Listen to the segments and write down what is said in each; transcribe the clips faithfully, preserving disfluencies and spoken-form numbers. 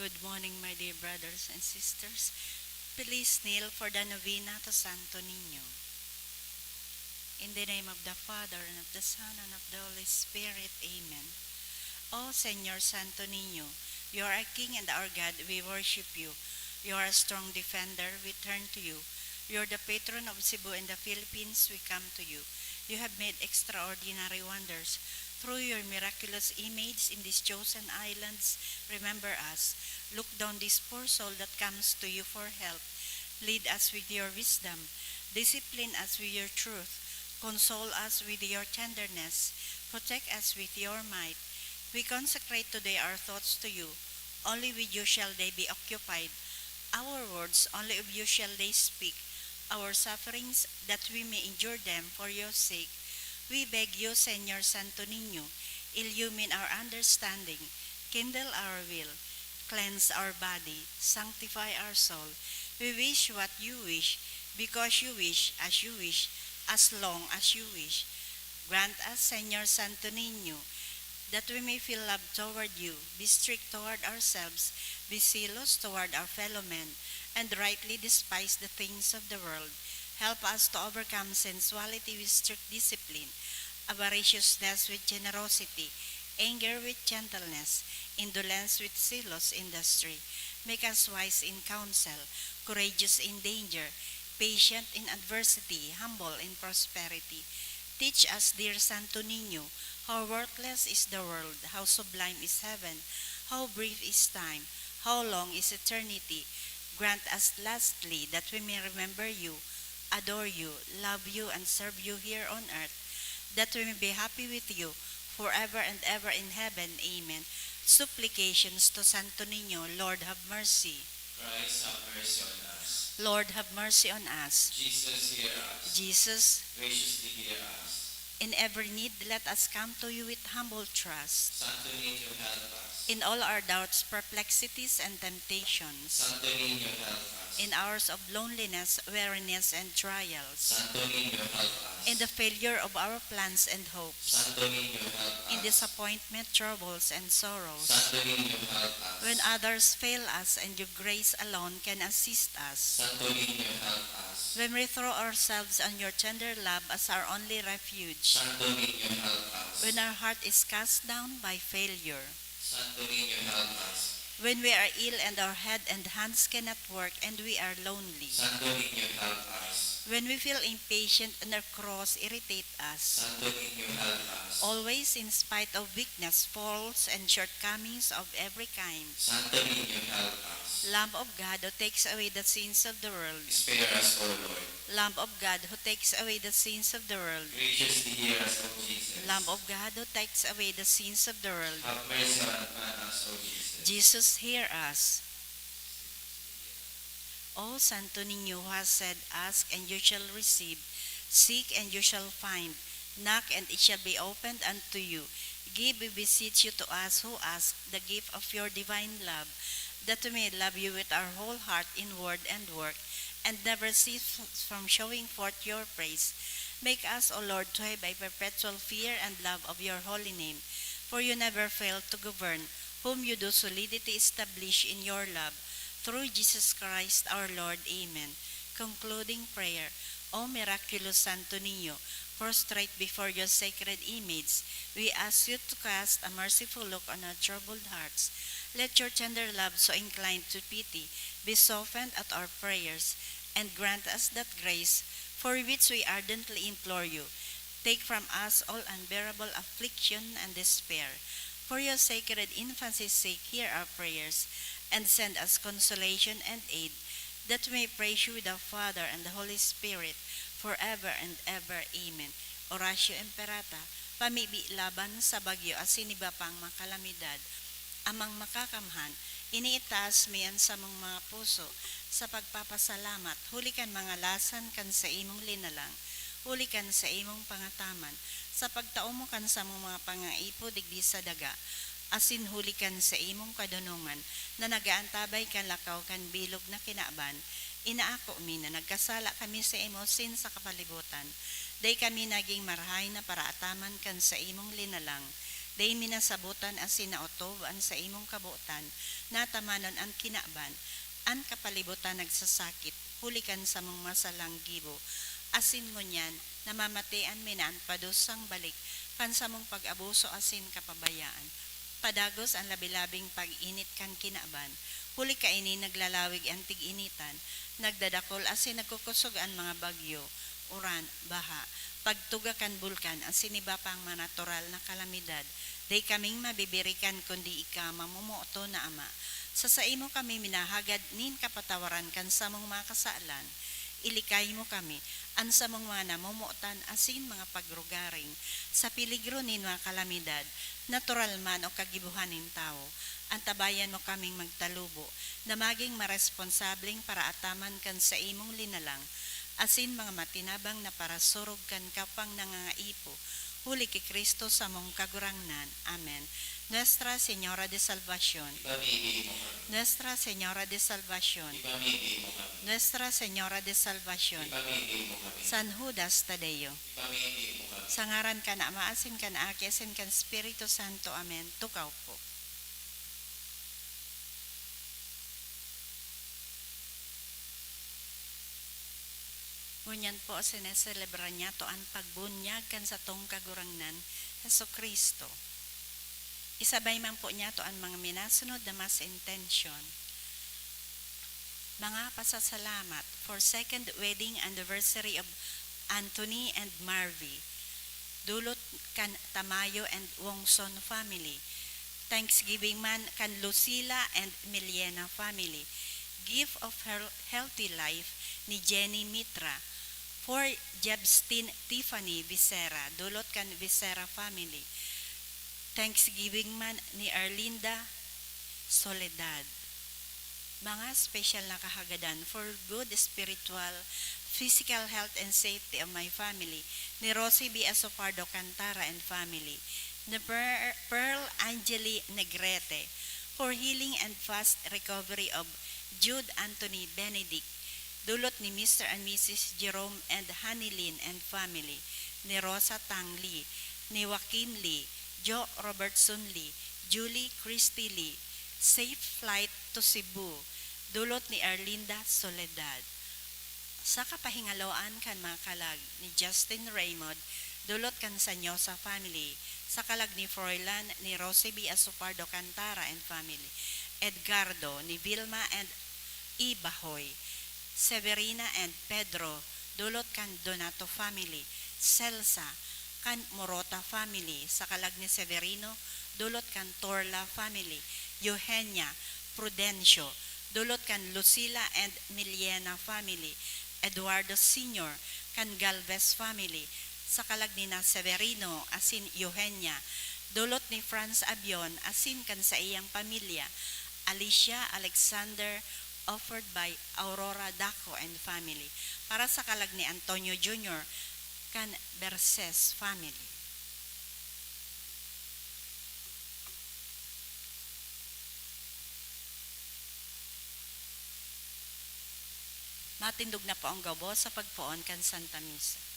Good morning, my dear brothers and sisters. Please kneel for the novena to Santo Niño. In the name of the Father, and of the Son, and of the Holy Spirit. Amen. O Señor Santo Niño, you are our King and our God. We worship you. You are a strong defender. We turn to you. You are the patron of Cebu and the Philippines. We come to you. You have made extraordinary wonders. Through your miraculous image in these chosen islands, remember us. Look down this poor soul that comes to you for help. Lead us with your wisdom. Discipline us with your truth. Console us with your tenderness. Protect us with your might. We consecrate today our thoughts to you. Only with you shall they be occupied. Our words, only of you shall they speak. Our sufferings, that we may endure them for your sake. We beg you, Señor Santo Niño, illumine our understanding, kindle our will, cleanse our body, sanctify our soul. We wish what you wish, because you wish, as you wish, as long as you wish. Grant us, Señor Santo Niño, that we may feel love toward you, be strict toward ourselves, be zealous toward our fellow men, and rightly despise the things of the world. Help us to overcome sensuality with strict discipline, avariciousness with generosity, anger with gentleness, indolence with zealous industry. Make us wise in counsel, courageous in danger, patient in adversity, humble in prosperity. Teach us, dear Santo Niño, how worthless is the world, how sublime is heaven, how brief is time, how long is eternity. Grant us lastly that we may remember you, adore you, love you, and serve you here on earth, that we may be happy with you forever and ever in heaven. Amen. Supplications to Santo Niño. Lord, have mercy. Christ, have mercy on us. Lord, have mercy on us. Jesus, hear us. Jesus, graciously hear us. In every need, let us come to you with humble trust. Santo Niño, help us. In all our doubts, perplexities, and temptations. Santo Niño, help us. In hours of loneliness, weariness, and trials. Santo Niño, help us. In the failure of our plans and hopes. Santo Niño, help us. In disappointment, troubles, and sorrows. Santo Niño, help us. When others fail us and your grace alone can assist us. Santo Niño, help us. When we throw ourselves on your tender love as our only refuge. Santo Niño, help us. When our heart is cast down by failure. Santo Niño, help us. When we are ill and our head and hands cannot work and we are lonely. Santo Niño, help us. When we feel impatient and our cross irritate us. Santo Niño, help us. Always, in spite of weakness, faults, and shortcomings of every kind. Santo Niño, help us. Lamb of God, who takes away the sins of the world. Spare us, O Lord. Lamb of God, who takes away the sins of the world. Graciously hear us, O Jesus. Lamb of God, who takes away the sins of the world. Have mercy upon us, O Jesus. Jesus, hear us. O Santo Niño, who has said, "Ask and you shall receive, seek and you shall find, knock and it shall be opened unto you." Give, we beseech you, to us who ask the gift of your divine love, that we may love you with our whole heart in word and work, and never cease from showing forth your praise. Make us, O Lord, to have a perpetual fear and love of your holy name, for you never fail to govern whom you do solidity establish in your love, through Jesus Christ our Lord. Amen. Concluding prayer. O miraculous Santo Niño, prostrate before your sacred image, we ask you to cast a merciful look on our troubled hearts. Let your tender love, so inclined to pity, be softened at our prayers, and grant us that grace for which we ardently implore you. Take from us all unbearable affliction and despair. For your sacred infancy's sake, hear our prayers, and send us consolation and aid, that we may praise you with the Father and the Holy Spirit, forever and ever. Amen. Oratio Imperata, pamibi laban sa bagyo asin iba pang mga kalamidad. Amang Makakamhan, iniitaas mi an samong mga puso sa pagpapasalamat huli kan mga lasan kan saimong linalang, huli kan saimong pangataman, sa pagtao mo kan samong mga pangaipo digdi sa daga, asin huli kan saimong kadonongan na nag-aantabay kan lakaw kan bilog na kinaban. Inaako mi na nagkasala kami saimo asin sa kapalibutan. Dai kami nagin marahay na paraataman kan saimong linalang. Dai mi nasabotan asin naotob an saimong kabotan, natamanon an kinaban, an kapalibutan nagsasakit huli kan samong masalang gibo, asin ngunyan namamatean mi na an padusang balik kan samong pag-abuso asin kapabayaan. Padagos an labi-labing pag-init kan kinaban, huli kaini naglalawig an tig-initan, nagdadakul asin nagkukosog an mga bagyo, uran, baha, pagtuga kan bulkan asin iba pang mga natural na kalamidad. Dai kaming mabibirikan kundi ika, mamomoton na Ama. Sa saimo kami minahagad nin kapatawaran kan samong mga kasalan. Ilikay mo kami, an samong mga namomotan asin mga pagrugaring, sa peligro nin mga kalamidad, natural man o kagibohan nin tawo. Antabayan mo kaming magtalubo na magin maresponsableng paraataman kan saimong linalang asin mga matinabang na parasurog kan kapang nangangaipo, huli ki Cristo samong Kagurangnan. Amen. Nuestra Señora de Salvacion. Ipamigay mo kami. Nuestra Señora de Salvacion. Ipamigay mo kami. Nuestra Señora de Salvacion. Ipamigay mo kami. San Judas Tadeo. Ipamigay mo kami. Sa ngaran kan Ama, asin kan Aki, asin kan Espiritu Santo. Amen. Tukaw po. Ngunyan po, sineselebra niyato an pagbunyag kan satong Kagurangnan, Jesu-Cristo. Isabay man po niyato an mga minasunod na mas intensyon. Mga pasasalamat for second wedding anniversary of Anthony and Marvy, dulot kan Tamayo and Wongson family. Thanksgiving man kan Lucila and Miliena family. Gift of her healthy life ni Jenny Mitra. For Jebstin Tiffany Visera, dulot kan Visera family. Thanksgiving man ni Arlinda Soledad. Mga special na kahagadan for good spiritual, physical health and safety of my family, ni Rosie B. Asopardo Cantara and family, ni Per-, Pearl Angeli Negrete, for healing and fast recovery of Jude Anthony Benedict, dulot ni Mister and Missus Jerome and Honey Lynn and family, ni Rosa Tang Lee, ni Joaquin Lee, Joe Robertson Lee, Julie Christy Lee, safe flight to Cebu, dulot ni Arlinda Soledad. Sa kapahingaloan kan mga kalag ni Justin Raymond, dulot kan Sanyosa family, sa kalag ni Froilan ni Rosie B. Asopardo Cantara and family, Edgardo, ni Vilma and Ibahoy, Severina and Pedro, dulot kan Donato family, Celsa, kan Morota family, sa kalag ni Severino, dulot kan Torla family, Eugenia, Prudencio, dulot kan Lucila and Miliena family, Eduardo Senior, kan Galvez family, sa kalag ni na Severino asin Eugenia, dulot ni Franz Abion asin kan saiyang pamilya, Alicia Alexander, offered by Aurora Daco and family, para sa kalag ni Antonio Junior kan Berses family. Matindog na po ang gabos sa pagpoon kan Santa Misa.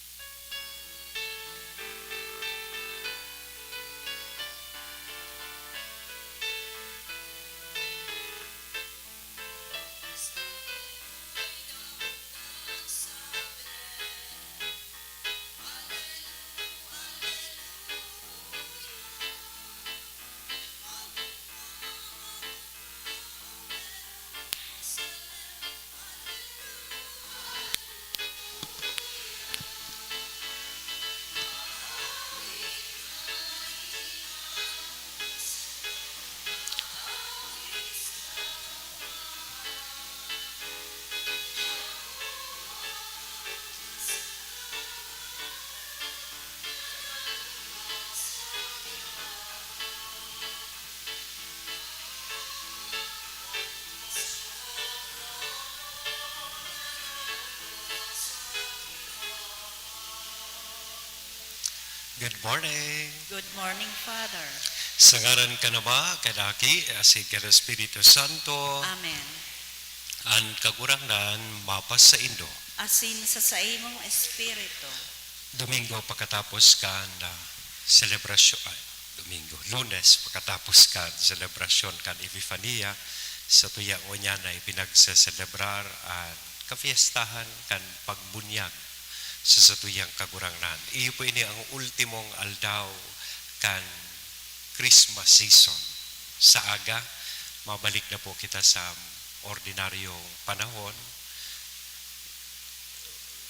Good morning. Good morning, Father. Sa ngaran kan Ama, kan Aki, asin kan Espiritu Santo. Amen. An Kagurangnan mapasaindo. Asin sa saimong espiritu. Domingo pakatapos kan, ah, selebrasyon, ay, Domingo, Lunes, pakatapos kan selebrasyon kan Epifania, sa tuya ngunyan na ipinagseselebrar an kapiestahan kan pagbunyag sa satuyang Kagurangnan. Iyo po ini ang ultimong aldaw kan Christmas season. Sa aga, mabalik na po kita sa ordinaryong panahon,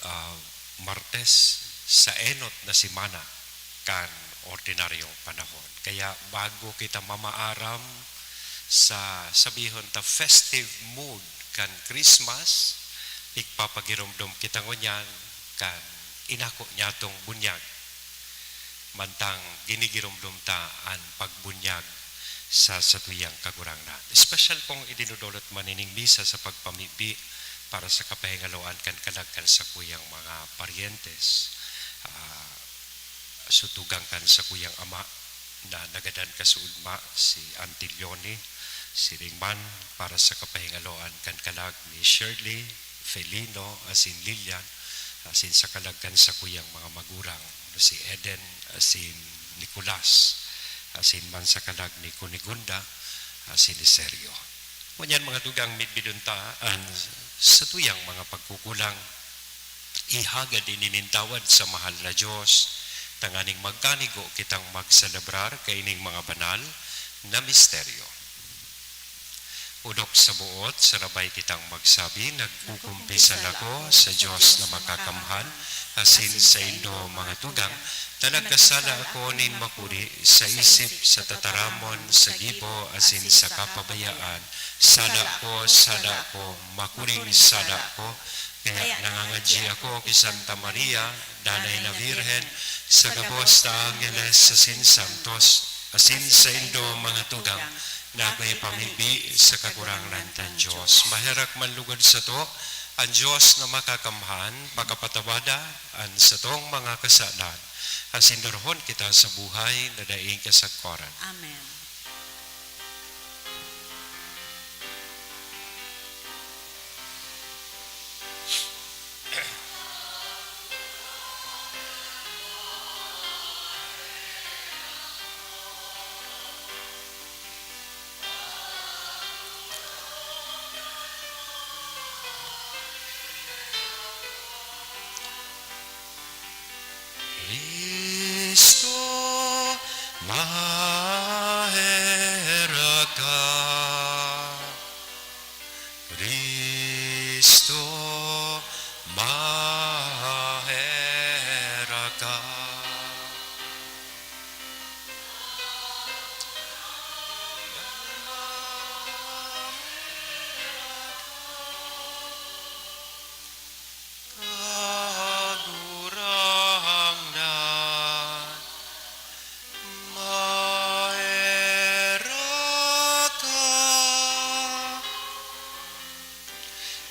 ah, Martes sa enot na semana kan ordinaryong panahon. Kaya bago kita mamaaram sa, sabihon ta, festive mood kan Christmas, igpapagiromdom kita ngunyan kan inako niyatong bunyag. Mantang ginigiromdom ta an pagbunyag sa satuyang Kagurangnan. Espesyal kong idinudulot man ining misa sa pagpamibi para sa kapahingaloan kan kalag kan sakuyang mga paryentes. Ah, sa tugang kan sakuyang ama na nagadan kasuodma, si Auntie Leonie, siring man para sa kapahingaloan kan kalag ni Shirley, Felino, asin Lilian, asin sa kalag kan sakuyang mga magurang, na si Eden, asin Nicolas, asin man sa kalag ni Cunegunda, asin ni Sergio. Ngunyan, mga tugang, midbidon ta an satuyang mga pagkukulang. Ihagad ini nin tawad sa mahal na Dios, tanganing magkanigo kitang magselebrar kaining mga banal na misteryo. Odok sa boot, sarabay kitang magsabi, nagkukumpisal ako sa Dios na makakamhan, asin saindo, mga tugang, na nagkasala ako nin makuri sa isip, sa tataramon, sa gibo, asin sa kapabayaan. Sala ko, sala ko, makuring sala ko. Kaya nangangadyi ako ki Santa Maria, Danay na Birhen, sa gabos na angheles asin santos, asin saindo, mga tugang, na ako'y pamibi sa Kagurangnan kan Dios. Maherak man lugod sato an Dios na makakamhan, pakapatabada an satong mga kasalan, asin durhon kita sa buhay na daing kasagkoran. Amen. Cristo, maherak ka. Cristo, maherak ka. Kagurangnan, maherak ka.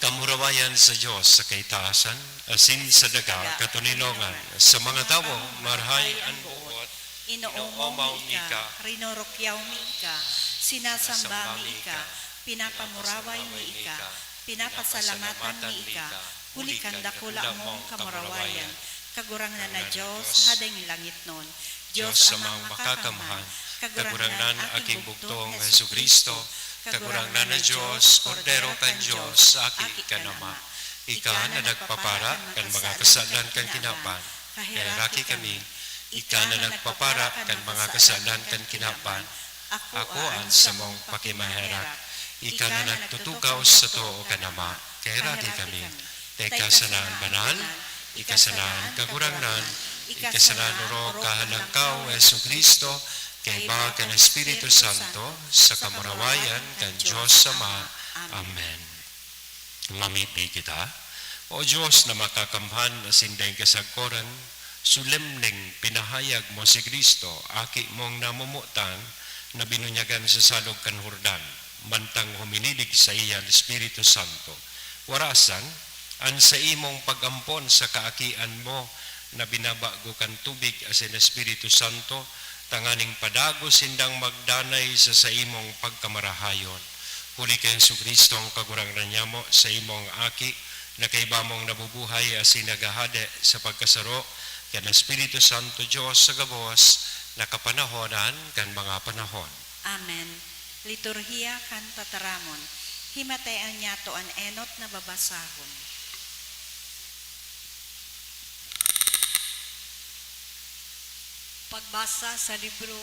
Kamurawayan sa Dios sa kaitaasan, asin sa daga katoninongan, sa mga tawong marahay an boot, inoomaw mi ka, rinurukyaw mi ika, sinasamba mi ika, pinapamuraway mi ika, pinapasalamatan mi ika, huli kan dakula mong kamurawayan, Kagurangnan na Dios, Hadeng langitnon, Dios Amang Makakamhan, Kagurangnan, aking bugtong Jesu-Cristo, Kagurangnan na Dios, Kordero kan Dios, Aki kan Ama. Ika na nagpapara kan mga kasalan kan kinaban, kaheraki kami. Ika na nagpapara kan mga kasalan kan kinaban, ako an samong pakimaherak. Ika na nagtutukaw sa too kan Ama, kaheraki kami. Ta ika sana an banal, ika sana an Kagurangnan, ika sana an orog kahalangkaw, Jesu-Cristo, kaiba kan Espiritu Santo, sa kamurawayan kan Dios Ama. Amen. Mamibi kita. O Dios na makakamhan asin daing kasagkoran, solemneng pinahayag mo si Cristo, Aki mong namomotan, na binunyagan sa salog kan Jordan, mantang huminilig saiya an Espiritu Santo. Warasan, an saimong pag-ampon sa kaakian mo na binabago kan tubig asin Espiritu Santo, tanganing padagos sindang magdanay sa saimong pagkamarahayon. Huli ki Jesu-Cristo, an Kagurangnan nyamo, saimong Aki, na kaiba mong nabubuhay asin naghahade sa pagkasaro kan Espiritu Santo, Dios sa gabos Nakapanahonan kan mga panahon. Amen. Liturhiya kan Tataramon. Himatayan niyato an enot na babasahon. Pagbasa sa libro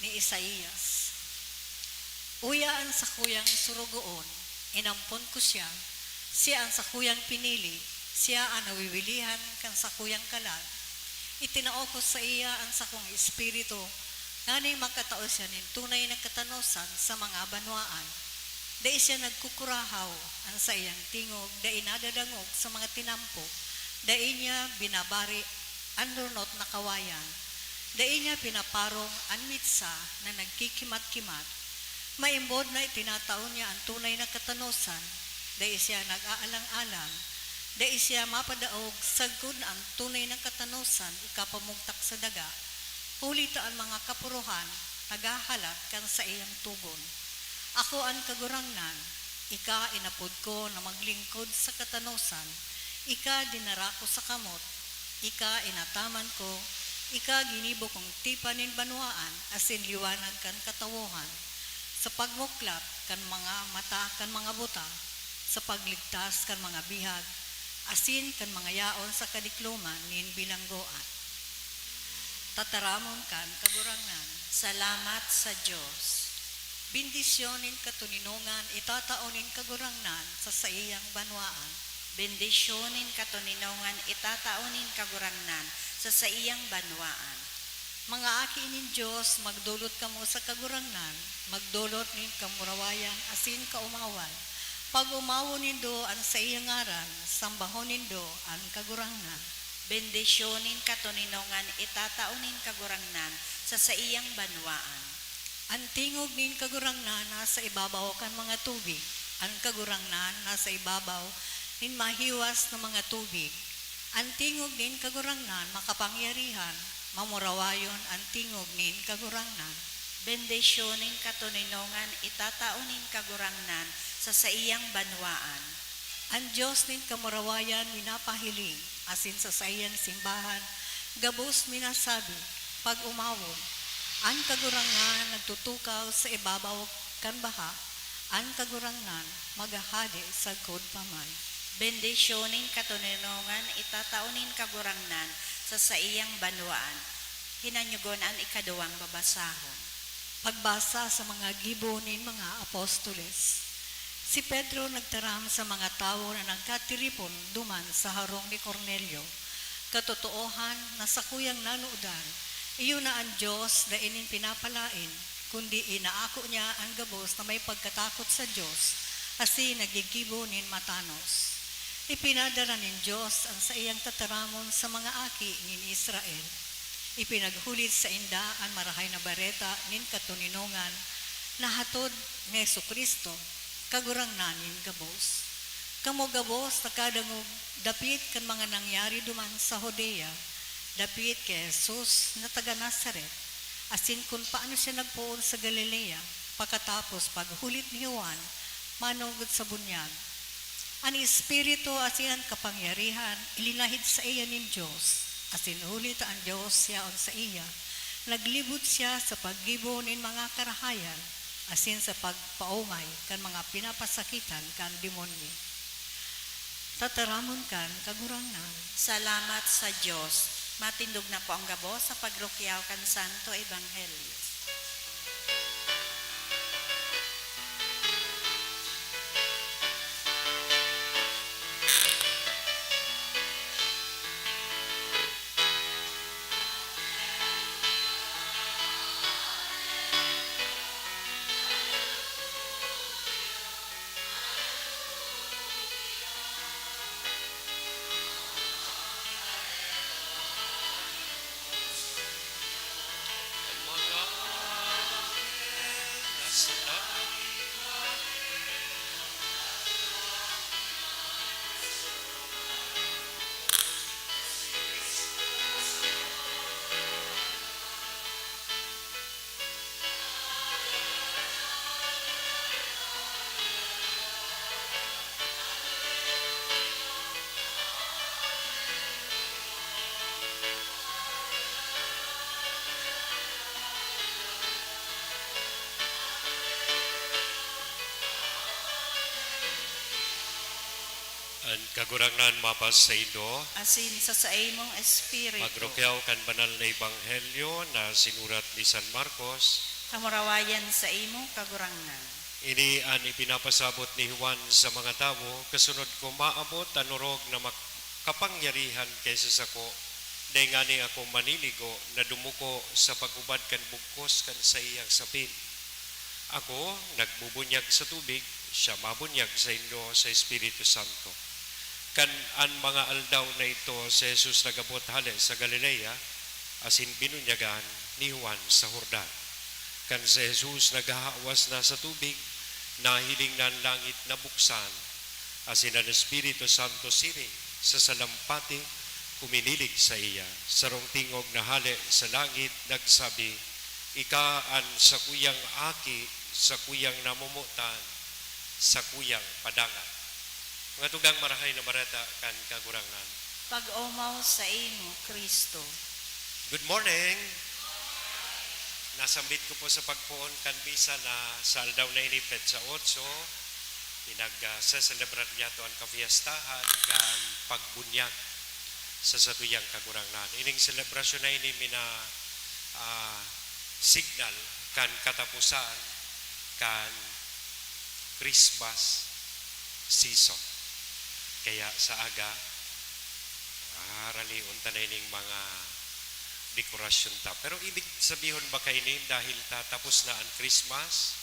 ni Isaias. Uya an sakuyang sorogoon, inampon ko siya, siya an sakuyang pinili, siya an nawiwilihan kan sakuyang kalag. Itinao ko saiya an sakong espiritu, nganing makatao siya nin tunay na katanosan sa mga banwaan. Dai siya nagkukurahaw, an saiyang tingog dai nadadangog sa mga tinampo, dai niya binabari an runot na kawayan. Dai niya pinaparong an mitsa na nagkikimat-kimat. Maimbod na itinatao niya an tunay na katanosan, dai siya nag-aalang-alang, dai siya mapadaog sagkod na an tunay na katanosan ikapamugtak sa daga, huli ta an mga kapurohan naghahalat kan saiyang togon. Ako an Kagurangnan, ika inapod ko na maglingkod sa katanosan, ika dinara ko sa kamot, ika inataman ko, ika ginibo kong tipan nin banwaan asin liwanag kan katawohan, sa pagmuklat kan mga mata kan mga buta, sa pagligtas kan mga bihag, asin kan mga yaon sa kadikloman nin bilanggoan. Tataramon kan Kagurangnan. Salamat sa Dios. Bendisyon nin katoninongan itatao nin Kagurangnan sa saiyang banwaan. Bendisyon nin katoninongan itatao nin Kagurangnan sa saiyang banwaan. Mga aki nin Dios, magdolot kamo sa Kagurangnan, magdolot nin kamurawayan asin kaomawan. Pag-omawon nindo an saiyang ngaran, sambahon nindo an Kagurangnan. Bendisyon nin katoninongan itatao nin Kagurangnan sa saiyang banwaan. An tingog nin Kagurangnan nasa ibabaw kan mga tubig, an Kagurangnan nasa ibabaw nin mahiwas na mga tubig. An tingog nin Kagurangnan makapangyarihan, mamurawayon an tingog nin Kagurangnan. Bendisyon nin katoninongan itatao nin Kagurangnan sa saiyang banwaan. An Dios nin kamurawayan minapahiling, asin sa saiyang simbahan gabos minasabi, "Pag-omawon." An Kagurangnan nagtutukaw sa ibabaw kan baha, an Kagurangnan maghahade sagkod pa man. Bendisyon nin katoninongan itatao nin Kagurangnan sa saiyang banwaan. Hinanyogon an ikaduwang babasahon. Pagbasa sa mga gibo nin mga apostoles. Si Pedro nagtaram sa mga tawo na nagkatiripon duman sa harong ni Cornelio, "Katotoohan na sakuyang nanodan, iyo na an Dios dai nin pinapalaen, kundi inaako niya an gabos na may pagkatakot sa Dios, asin naggigibo nin matanos. Ipinadara nin Dios an saiyang tataramon sa mga aki nin Israel. Ipinaghulit sainda an Marahay na Bareta nin katoninongan na hatod ni Jesu-Cristo, Kagurangnan nin gabos. Kamo gabos nakadangog dapit kan mga nangyari duman sa Judea, dapit ki Jesus na taga Nazaret, asin kun paano siya nagpoon sa Galilea, pakatapos paghulit ni Juan manongod sa bunyag. An Espiritu asin an kapangyarihan ilinahid saiya nin Dios, asin huli ta an Dios yaon saiya, naglibot siya sa paggibo nin mga karahayan asin sa pagpaomay kan mga pinapasakitan kan demonyo. Tataramon kan Kagurangnan. Salamat sa Dios. Matindog na po ang gabos sa pagrukyaw kan Santo Ebanghelyo. An Kagurangnan mapasaindo. Asin sa saimong espiritu. Magrukyaw kan banal na ebanghelyo na sinurat ni San Marcos. Kamurawayan saimo, Kagurangnan. Ini an ipinapasabot ni Juan sa mga tawo, kasunod ko maabot an orog na makapangyarihan kaysa sako. Dai ngani ako maninigo na dumuko sa paghubad kan bugkos kan saiyang sapin. Ako nagbubunyag sa tubig, siya mabunyag saindo sa Espiritu Santo. Kan an mga aldaw na idto, si Jesus nag-abot hale sa Galilea, asin binunyagan ni Juan sa Jordan. Kan si Jesus naghahawas na sa tubig, nahiling na an langit nabuksan, asin an Espiritu Santo siring sa salampati huminilig saiya. Sarong tingog na hale sa langit nagsabi, "Ika an sakuyang Aki, sakuyang namomotan, sakuyang padangan." Mga tugang, Marahay na Bareta kan Kagurangnan. Pag-omaw saimo, Kristo. Good morning! Nasambit ko po sa pagpoon kan misa na sa aldaw na ini, petsa otso, pinag-seselebrar niyato an kapiyastahan kan pagbunyag sa satuyang Kagurangnan. Ining selebrasyon na ini mina, ah, signal kan kataposan kan Christmas season. Kaya sa aga, ah, ralion ta na ining mga dekorasyon ta. Pero ibig sabihon ba kaini dahil ta tapos na an Christmas,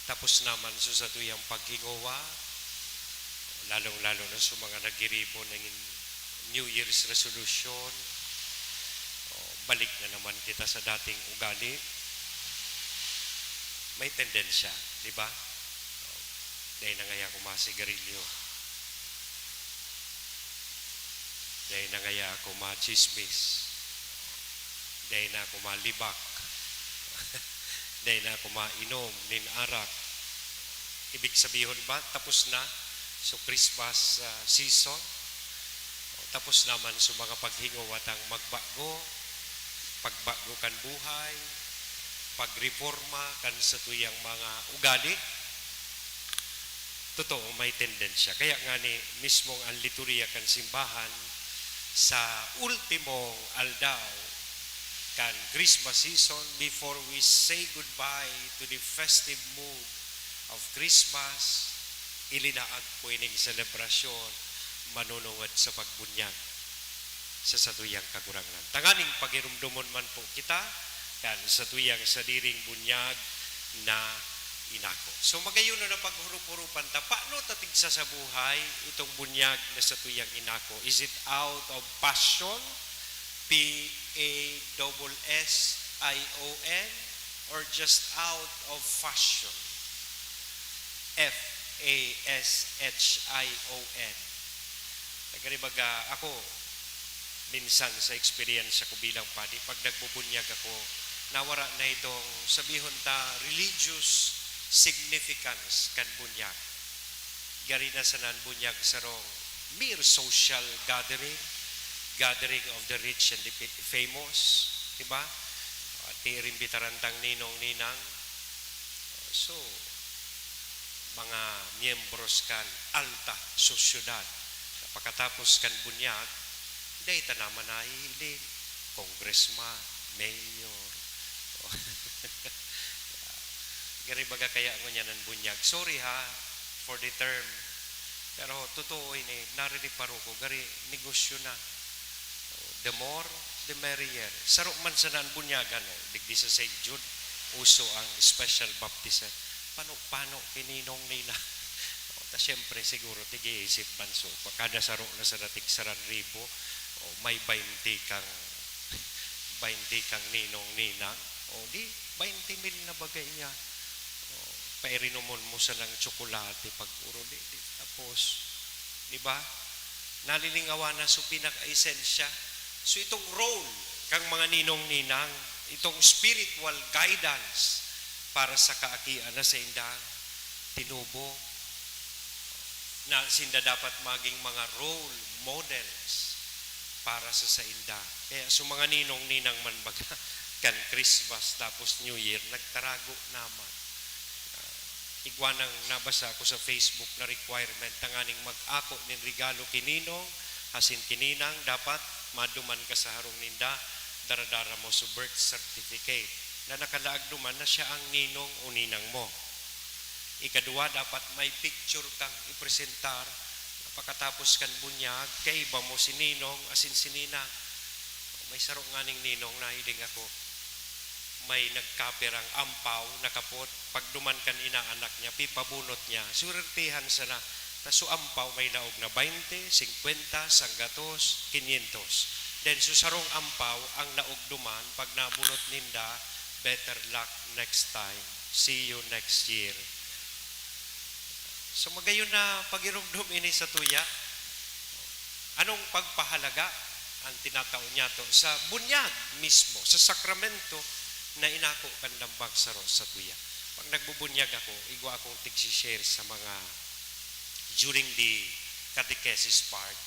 tapos naman sa satuyang paghingowa, lalong-lalo na sa mga naggiribo nin New Year's resolution, o, balik na naman kita sa dating ugali. May tendensya, di ba? O, dai na ngaya ako masigarilyo. Dai na ngaya ako machismis. Dai na ako malibak. Dai na ako mainom nin arak. Ibig sabihon ba, tapos na so Christmas, ah, season? Tapos naman so mga paghingowa tang magbago, pagbago kan buhay, pagreporma kan satuyang mga ugali? Totoo, may tendensya. Kaya ngani, mismong an liturhiya kan simbahan, sa ultimong aldaw kan Christmas season, before we say goodbye to the festive mood of Christmas, ilinaag po ining selebrasyon manunungod sa pagbunyag sa satuyang Kagurangnan. Tanganing pagirumdomon man po kita kan satuyang sadiring bunyag na inako. So, magayon na paghurup-hurupan ta, paano ta tigsa sa buhay itong bunyag na satuyang inako? Is it out of passion, P A S S I O N, or just out of fashion, F A S H I O N? Nagkaribaga ako, minsan sa eksperyensya ko bilang padi, pag nagbubunyag ako, nawara na itong, sabihon ta, religious significance kan bunyag. Gari na sana an bunyag sarong mere social gathering, gathering of the rich and the fa-, famous, di ba? At iimbitaran tang ninong, ninang. So, mga miyembros kan alta sosyedad. Pakatapos kan bunyag, dai ta naman nahihiling congressman, mayor. Gari baga kaya ngunyan an bunyag. Sorry ha, for the term. Pero totoo ini, naririnig pa ko, gari negosyo na. The more, the merrier. Saro man sana an bunyagan, no? Digdi sa Saint Jude, uso ang special baptism. Pano-pano ki ninong, ninang. O, ta siyempre, siguro, tig-iisip man. So, pagkada saro na sana tig sarang ribo, o, may baynte kang, baynte kang ninong, ninang. O, di, baynte mil na baga iya. O, pairinomon mo sanang tsokolate pag-orog, di, di, tapos, di ba? Nalilingawan na so pinaka-esensya. So, itong role kang mga ninong-ninang, itong spiritual guidance para sa kaakian na saindang tinubo, na sinda dapat maging mga role models para sa sainda. Kaya so mga ninong-ninang man baga kan Christmas tapos New Year, nagtarago naman. Ah, Igwa nang nabasa ko sa Facebook na requirement tanganing mag-ako nin regalo ki ninong asin ki ninang, dapat maduman ka sa harong ninda, dara-dara mo so birth certificate na nakalaag duman na siya ang ninong o ninang mo. Ikaduwa, dapat may picture kang ipresentar pakatapos kan bunyag, kaiba mo si ninong asin si ninang. May saro nganing ninong, nahiling ako. May nagkapirang ampaw, nakapot. Pagduman kan inaanak niya, pipabunot niya. Swertihan sana. Ta so ampaw may laog na baynte, singkwenta, sanggatos, kinyentos. Then so sarong ampaw ang laog duman, pag nabunot ninda, better luck next time. See you next year. So magayon na pagiromdom ini sa tuya. Anong pagpahalaga ang tinatao niyato sa bunyag mismo, sa sakramento na inako kan lambang saro sa tuya? Pag nagbubunyag ako, igwa akong tigsi-share sa mga, during the catechesis part,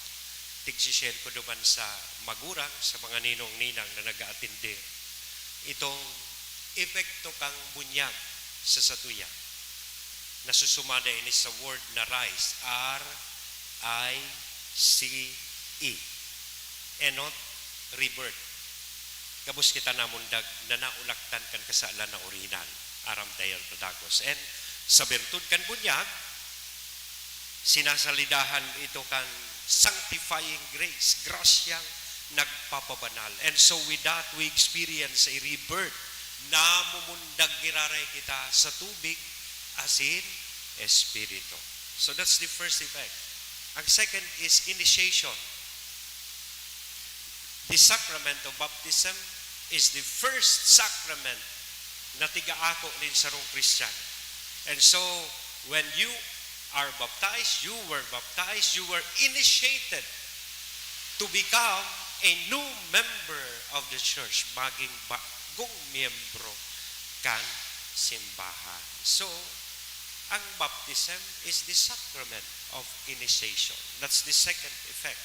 tigsi-share ko duman sa magurang, sa mga ninong-ninang na nag-aatender. Itong epekto kang bunyag sa satuya. Nasusumada ini sa word na rise, R I C E. Enot, rebirth. Gabos kita namundag na naulaktan kan kasalan na orihinal, aram dayon padagos. And sa birtud kan bunyag, sinasalidahan ito kan sanctifying grace, grasyang nagpapabanal. And so with that, we experience a rebirth. Namumundag giraray kita sa tubig asin Espiritu. So that's the first effect. Ang second is initiation. The sacrament of baptism is the first sacrament na tigaako nin sarong Kristiyan. And so, when you are baptized, you were baptized, you were initiated to become a new member of the church. Maging bagong miyembro kan simbahan. So, ang baptism is the sacrament of initiation. That's the second effect.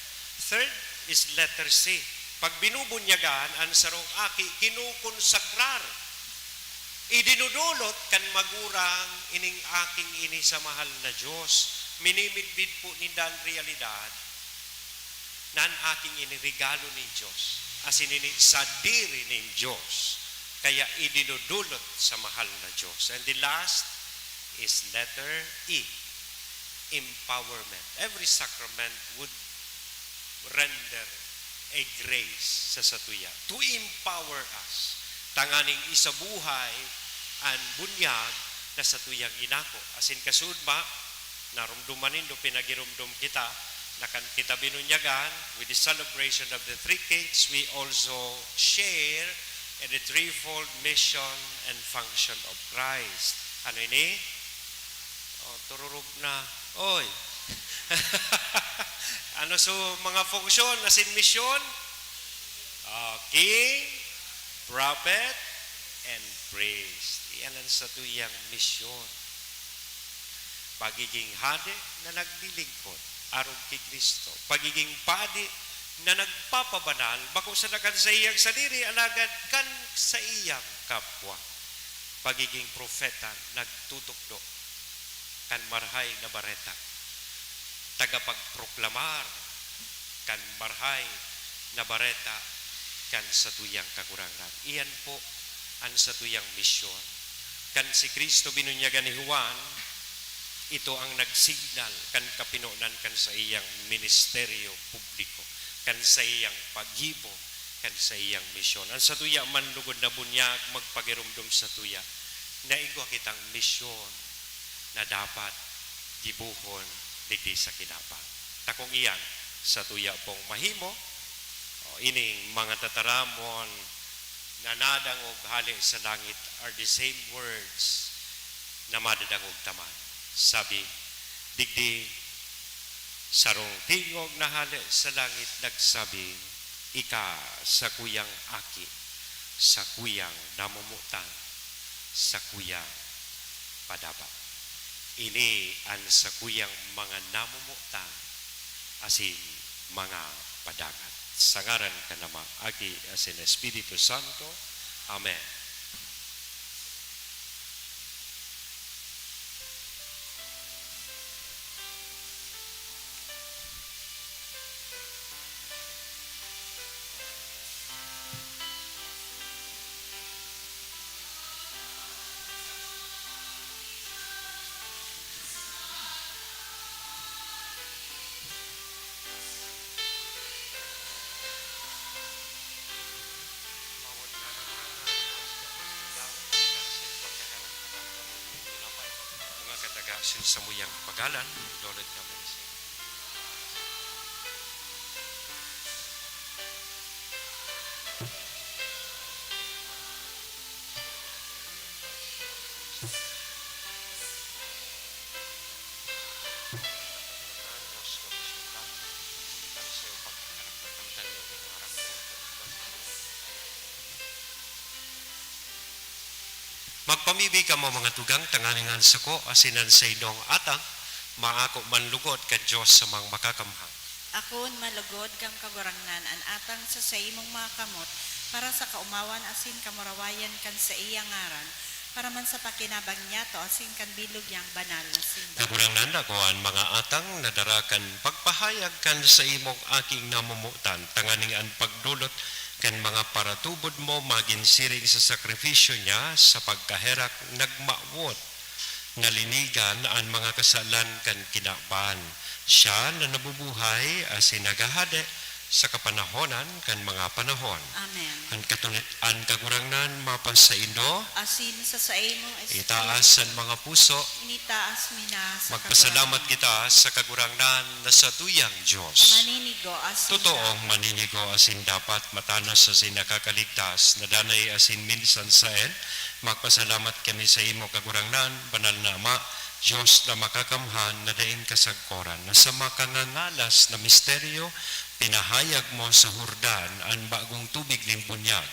Third is letter C. Pag binubunyagan, ang sarong aki kinukonsagrar. Idinudulot kan magurang ining aking ini sa mahal na Diyos. Minimidbid po ninda an realidad na an aking ini regalo nin Diyos, asin ini sadiri nin Diyos, kaya idinudulot sa mahal na Diyos. And the last is letter E, empowerment. Every sacrament would render a grace sa satuya to empower us tanganing isabuhay an bunyag na satuyang inako. Asin kasuodma, naromdoman nindo, pinagiromdom kita, na kan kita binunyagan, with the celebration of the Three Kings, we also share in the threefold mission and function of Christ. Ano ini? Oh, tururog na. Oy! Ano so mga function asin misyon? Ah, king, prophet, and priest. Iyan ang satuyang misyon. Pagiging hade na naglilingkod arog ki Cristo. Pagiging padi na nagpapabanal, bako sana kan saiyang sadiri, alagad kan saiyang kapwa. Pagiging propeta, nagtutukdo kan marahay na bareta. Tagapagproklamar kan marahay na bareta kan satuyang Kagurangnan. Iyan po an satuyang misyon. Kan si Cristo binunyagan ni Juan, ito ang nagsignal kan kapinonan kan saiyang ministeryo publiko, kan saiyang paggibo, kan saiyang misyon. An satuya man lugod na bunyag magpagiromdom satuya na igwa kitang misyon na dapat gibohon digdi sa kinaban. Ta kung iyan satuya pong mahimo, o ining mga tataramon na nadangog hale sa langit are the same words na madadangog ta man. Sabi, digdi, sarong tingog na hale sa langit nagsabi, "Ika sakuyang Aki, sakuyang namomotan, sakuyang padaba." Ini an sakuyang mga namomotan asin mga padangat. Sa ngaran kan Ama, Aki, asin Espiritu Santo. Amen. Sa samuyang kapagalan, dodolot kami sa Magpamibi kamo, mga tugang, tanganing an sako asin an saindong atang maako man lugod kan Dios sa mga makakamhan. Akoon malugod kan Kagurangnan an atang sa saimong mga kamot, para sa kaomawan asin kamurawayan kan saiyang ngaran, para man sa pakinabang niyato asin kan bilog niyang banal na simbahan. Kagurangnan, ako an mga atang na dara kan pagpahayag kan saimong aking namomotan, tanganing an pagdolot kan mga paratubod mo magin siring sa sakripisyo niya sa pagkaherak nagmawot na linigan an mga kasalan kan kinaban. Siya na nabubuhay asin naghahade sa kapanahonan kan mga panahon. Amen. An katunit-, an Kagurangnan mapasaindo. Asin sa saimong espiritu. Itaas an mga puso. Initaas mi na sa Magpasalamat Kagurangnan. Kita sa Kagurangnan na satuyang Dios. Maninigo asin Totoong dapat. Maninigo asin dapat, matanos asin nakakaligtas, na danay asin minsan saen. Magpasalamat kami sa imo, Kagurangnan, banal na Ama, Dios na makakamhan na daing kasagkoran, na sa makangangalas na misteryo, pinahayag mo sa Jordan an bagong tubig nin bunyag,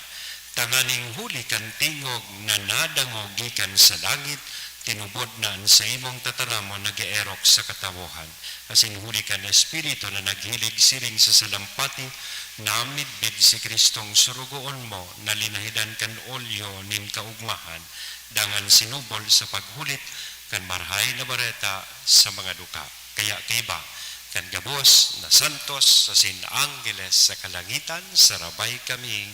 tanganing huli kan tingog na nadangog gikan sa langit, tinubod na an saimong tataramon nag-eerok sa katawohan, asin huli kan Espiritu na naghilig siring sa salampati, namidbid si Cristong sorogoon mo na linahidan kan olyo nin kaogmahan, dangan sinubol sa paghulit kan Marahay na Bareta sa mga duka. Kaya kaiba kan gabos na santos asin anggeles sa kalangitan, sarabay kaming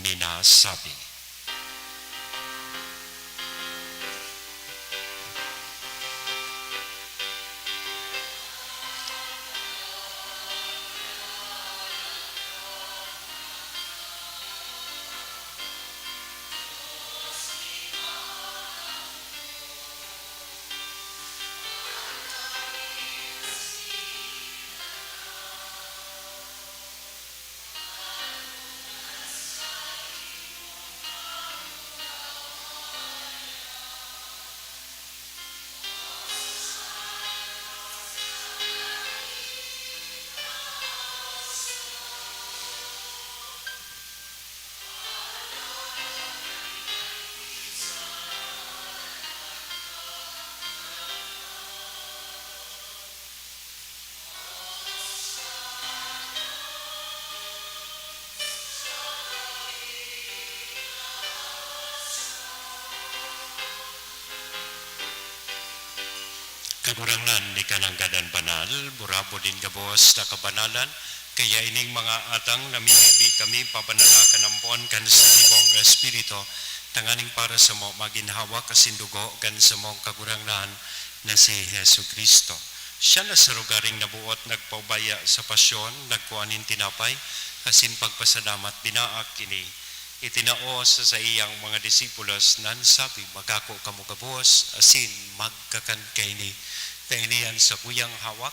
minasabi. Kagurangnan, ika nanggad an banal, burabod nin gabos na kabanalan, kaya ining mga atang namimibi kami pabanala kan ambon kan Santibong Espiritu, tanganing para samo magin hawak asin dugo kan samong Kagurangnan na si Jesu-Cristo. Siya na sa lugaring nabuot nagpaubaya sa pasyon, nagkua nin tinapay, asin pagpasalamat, binaak ini, itinao sa saiyang mga disipulos, nan sabi, "Magako kamo gabos, asin magkakan kaini, ta ini an sakuyang hawak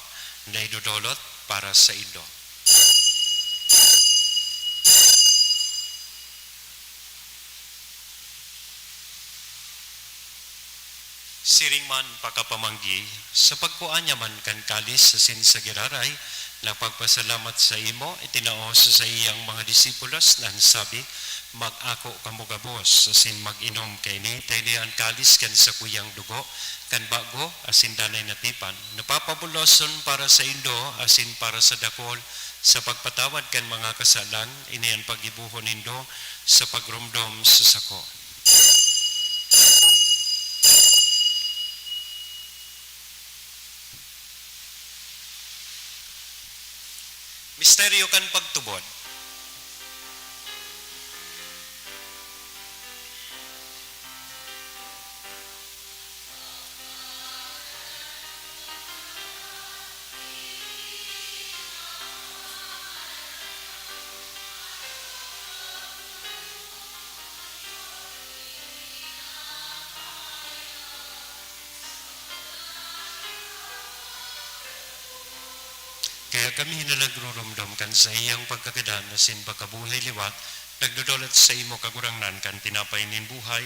na idodolot para saindo." Siring man pakapamanggi, sa pagkua niya man kan kalis asin sa giraray, nagpagpasalamat sa imo, itinao sa saiyang mga disipulos, nan sabi, "Mag-ako kamo gabos, asin mag-inom kaini, ta ini an kalis kan sakuyang dugo, kan bago asin danay na tipan, na papabuloson para saindo asin para sa dakul, sa pagpatawad kan mga kasalan. Ini an paggibohon nindo sa pagromdom sa sako." Misteryo kan pagtubod. Kaya kami na nagrurumdom kan saiyang pagkagadan asin pagkabuhay liwat, nagdodolot sa imo, Kagurangnan, kan tinapay nin buhay,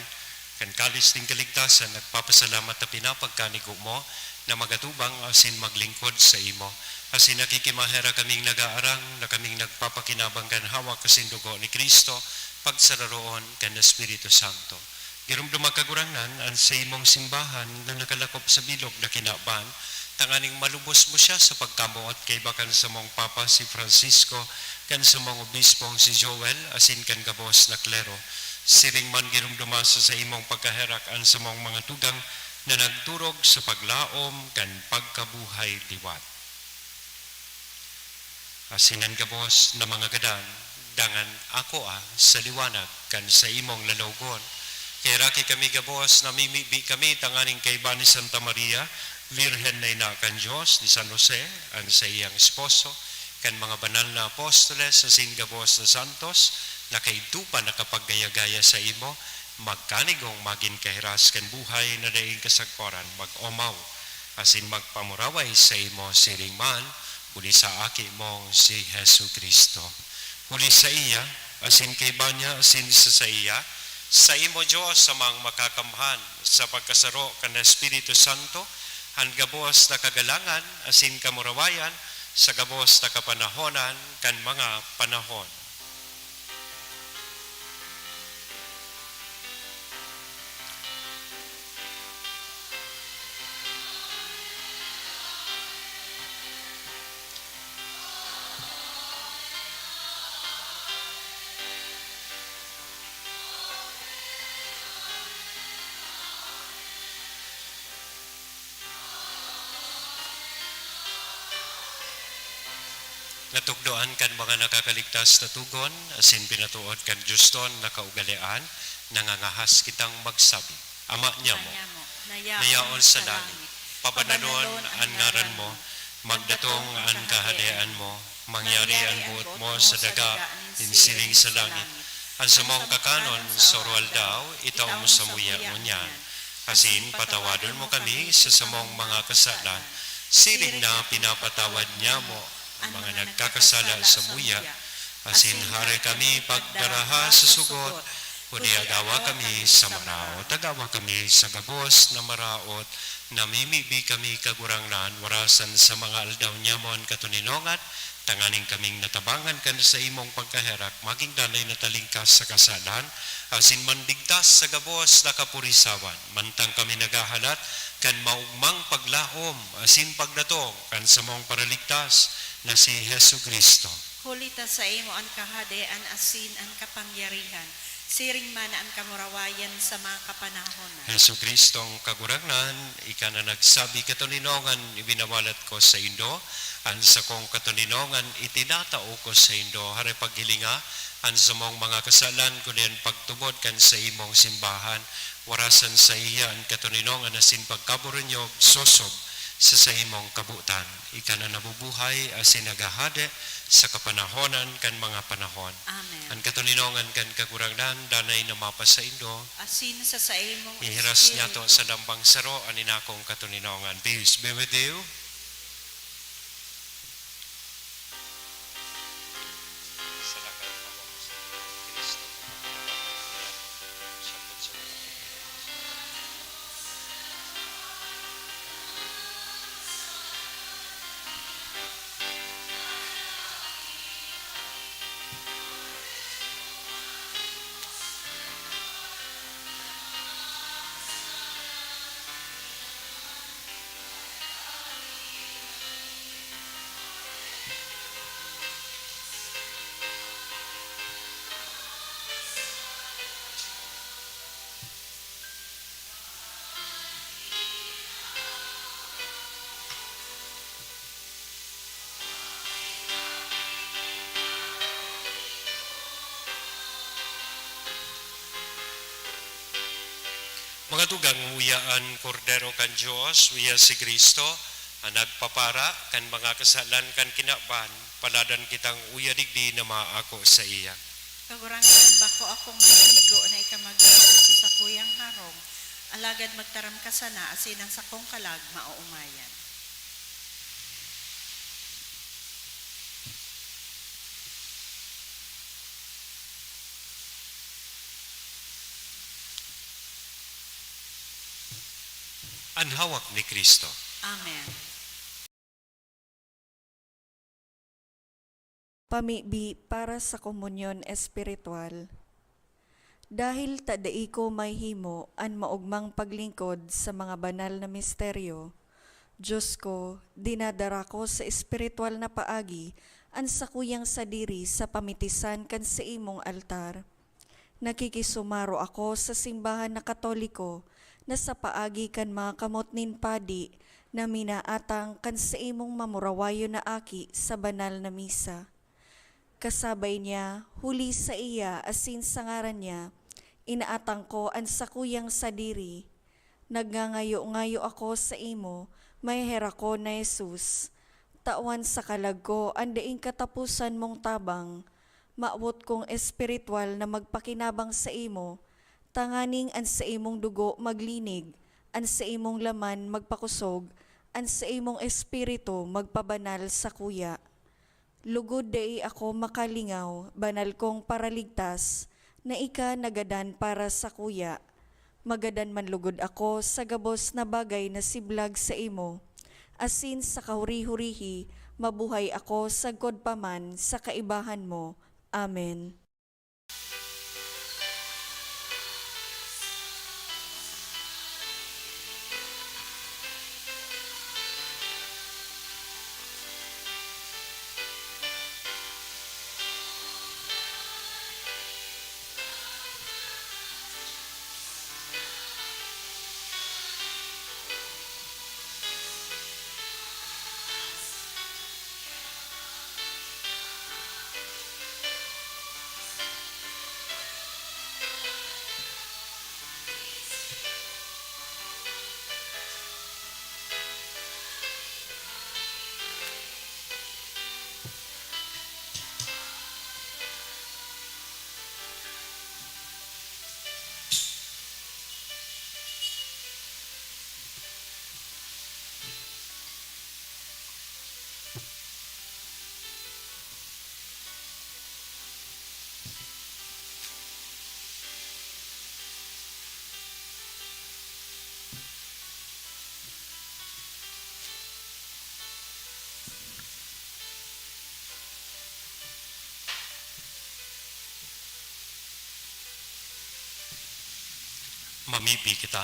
kan kalis nin kaligtasan, nagpapasalamat ta pinapagkanigo mo na magatubang asin maglingkod sa imo. Asin nakikimaherak kaming nagaarang na kaming nagpapakinabang kan hawak asin dugo ni Cristo, pagsararoon kan Espiritu Santo. Giromdoma, Kagurangnan, an saimong simbahan na nakalakop sa bilog na kinaban, tanganing malubos mo siya sa pagkamoot kaiba kan samong Papa si Francisco, kan samong Obispong si Joel, asin kan gabos na klero. Siring man giromdoma sa saimong pagkaherak an samong mga tugang na nagturog sa paglaom kan pagkabuhay liwat. Asin an gabos na mga gadan, dangan akoa sa liwanag kan saimong lalawogon. Kaheraki kami gabos, namimibi kami tanganing kaiba ni Santa Maria, Birhen na Ina kan Dios, ni San Jose, an saiyang esposo, kan mga banal na apostoles, asin gabos na santos, na kaidto pa nakapaggaya-gaya sa imo, magkanigong magin kahiras kan buhay na daing kasagkoran, mag-omaw asin magpamuraway sa imo siring man, huli sa Aki mong si Jesu-Cristo. Huli saiya, asin kaiba niya, asin sa saiya, sa imo, Dios, Amang Makakamhan, sa pagkasaro kan Espiritu Santo, an gabos na kagalangan asin kamurawayan sa gabos na kapanahonan kan mga panahon. Natukdoan kan mga nakakaligtas na togon, asin pinatuod kan dioston na kaugalean, nangangahas kitang magsabi, Ama niamo, Ama niamo, na yaon sa langit, pabanalon an ngaran mo, magdatong an kahadean mo, mangyari an boot mo sa daga, nin siring sa langit. An samong kakanon sa oro-aldaw, itao mo samuya ngunyan. Asin patawadon mo kami sa samong mga kasalan, siring na pinapatawad niamo an mga nagkakasala samuya. Asin hare kami pagdaraha sa sugot, kundi agawa kami sa maraot. Agawa kami sa gabos na maraot, namimibi kami, Kagurangnan, warasan sa mga aldaw niamo an katoninongan, tanganing kaming natabangan kan saimong pagkaherak, magin danay na talingkas sa kasalan, asin manligtas sa gabos na kapurisawan, mantang kami naghahalat kan maogmang paglaom asin pagdatong kan samong Paraligtas na si Jesu-Cristo. Huli ta saimo an kahadean asin an kapangyarihan, siring man an kamurawayan sa mga kapanahonan. Jesu-Cristong Kagurangnan, ika na nagsabi, "Katoninongan ibinawalat ko saindo, an sakong katoninongan itinatao ko saindo." Hare paghilinga an samong mga kasalan, kundi an pagtubod kan saimong simbahan, warasan saiya an katoninongan asin pagkaburunyog, sosob sa saimong kabotan. Ika na nabubuhay asin naghahade sa kapanahonan kan mga panahon. Amen. An katoninongan kan Kagurangnan danay na mapasaindo. Asin sa saimong Ihiras niyato espiritu. Sa lambang saro an inakong katoninongan. Peace be with you. Mga tugang, uya an Kordero kan Dios, uya si Cristo, an nagpapara kan mga kasalan kan kinaban. Paladan kitang uya digdi na maako saiya. Kagurangnan, bako akong maigo na ika magdako sa sakuyang harong, alagad magtaram ka sana asin ang sakong kalag maoomayan. An hawak ni Cristo. Amen. Pamibi para sa komunyon espiritual. Dahil ta dai ko mahihimo an maogmang paglingkod sa mga banal na misteryo, Dios ko, dinadara ko sa espiritual na paagi an sakuyang sadiri sa pamitisan kan saimong altar. Nakikisumaro ako sa simbahan na Katoliko na sa paagi kan mga kamot nin padi na minaatang kan saimong mamurawayon na aki sa banal na misa. Kasabay niya, huli saiya asin sa ngaran niya, inaatang ko an sakuyang sadiri. Nagngangayo-ngayo ako saimo, maheherakon na Jesus, tawan sa kalag ko an daing kataposan mong tabang. Mawot kong espiritual na magpakinabang saimo, tanganing an saimong dugo maglinig, an saimong laman magpakosog, an saimong espiritu magpabanal sakuya. Lugod dai ako makalingaw, banal kong Paraligtas, na ika nagadan para sakuya. Magadan man lugod ako sa gabos na bagay na siblag saimo, asin sa kahuri-hurihi mabuhay ako sagkod pa man sa kaibahan mo. Amen. Mamibi kita.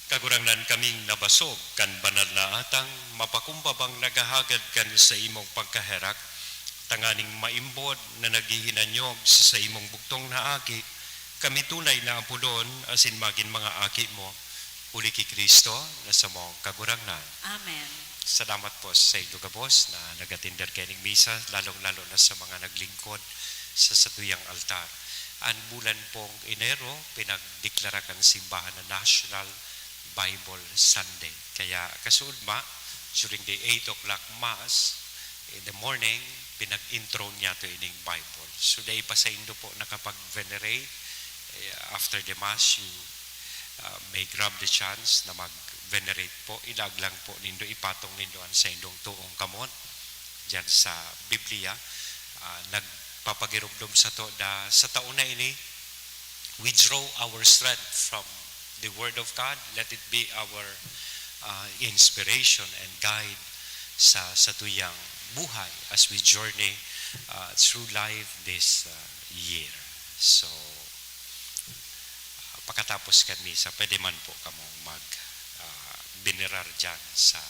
Kagurangnan, kaming nabasog kan banal na atang, mapakumbabang naghahagad kan saimong pagkaherak, tanganing maimbod na naghihinanyog sa saimong bugtong na aki, kami tunay na apodon asin magin mga aki mo, huli ki Cristo na samong Kagurangnan. Amen. Salamat po sa saindo gabos na nag-atender kaining misa, lalong-lalo na sa mga naglingkod sa satuyang altar. An bulan pong Enero, pinagdeklara kan simbahan na National Bible Sunday. Kaya kasuodma, during the eight o'clock Mass in the morning, pinag-intro niyato ining Bible. So, dai pa saindo po nakapag-venerate, eh, after the Mass, you, ah, may grab the chance na mag-venerate po. Ilaag lang po nindo, ipatong nindo an saindong toong kamot diyan sa Biblia. Ah, nagpapagiromdom sato da, sa taon na ini, we draw our strength from the Word of God. Let it be our, ah, inspiration and guide sa satuyang buhay as we journey, ah, through life this, ah, year. So, ah, pakatapos kan misa, pwede man po kamong mag, ah, venerar diyan sa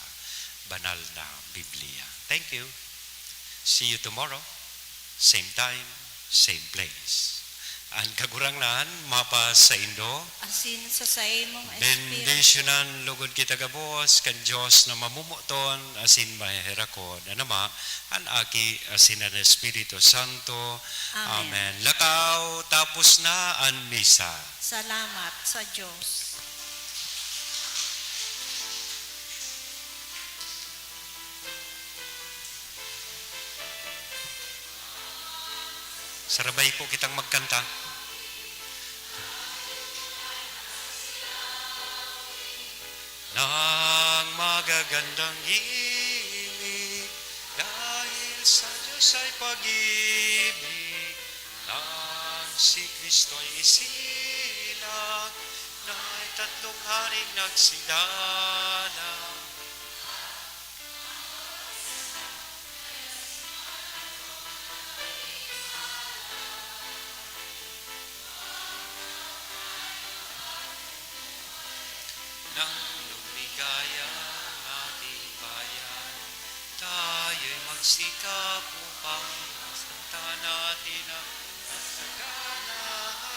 banal na Biblia. Thank you. See you tomorrow. Same time, same place. An Kagurangnan mapasaindo. Asin sa saimong espiritu. Bendisyonan lugod kita gabos kan Dios na mamomoton asin maheherakon, an Ama, an Aki, asin an Espiritu Santo. Amen. Amen. Lakaw, tapos na an misa. Salamat sa Dios. Sarabay po kitang magkanta. Nang magagandang gilig, dahil sa Diyos ay pag-ibig. Nang si Kristo ay isilang, na may tatlong haring nagsidalang. Nang lumigaya ang ating bayan, tayo'y magsikap upang makamtan natin ang kasaganahan.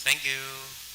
Thank you.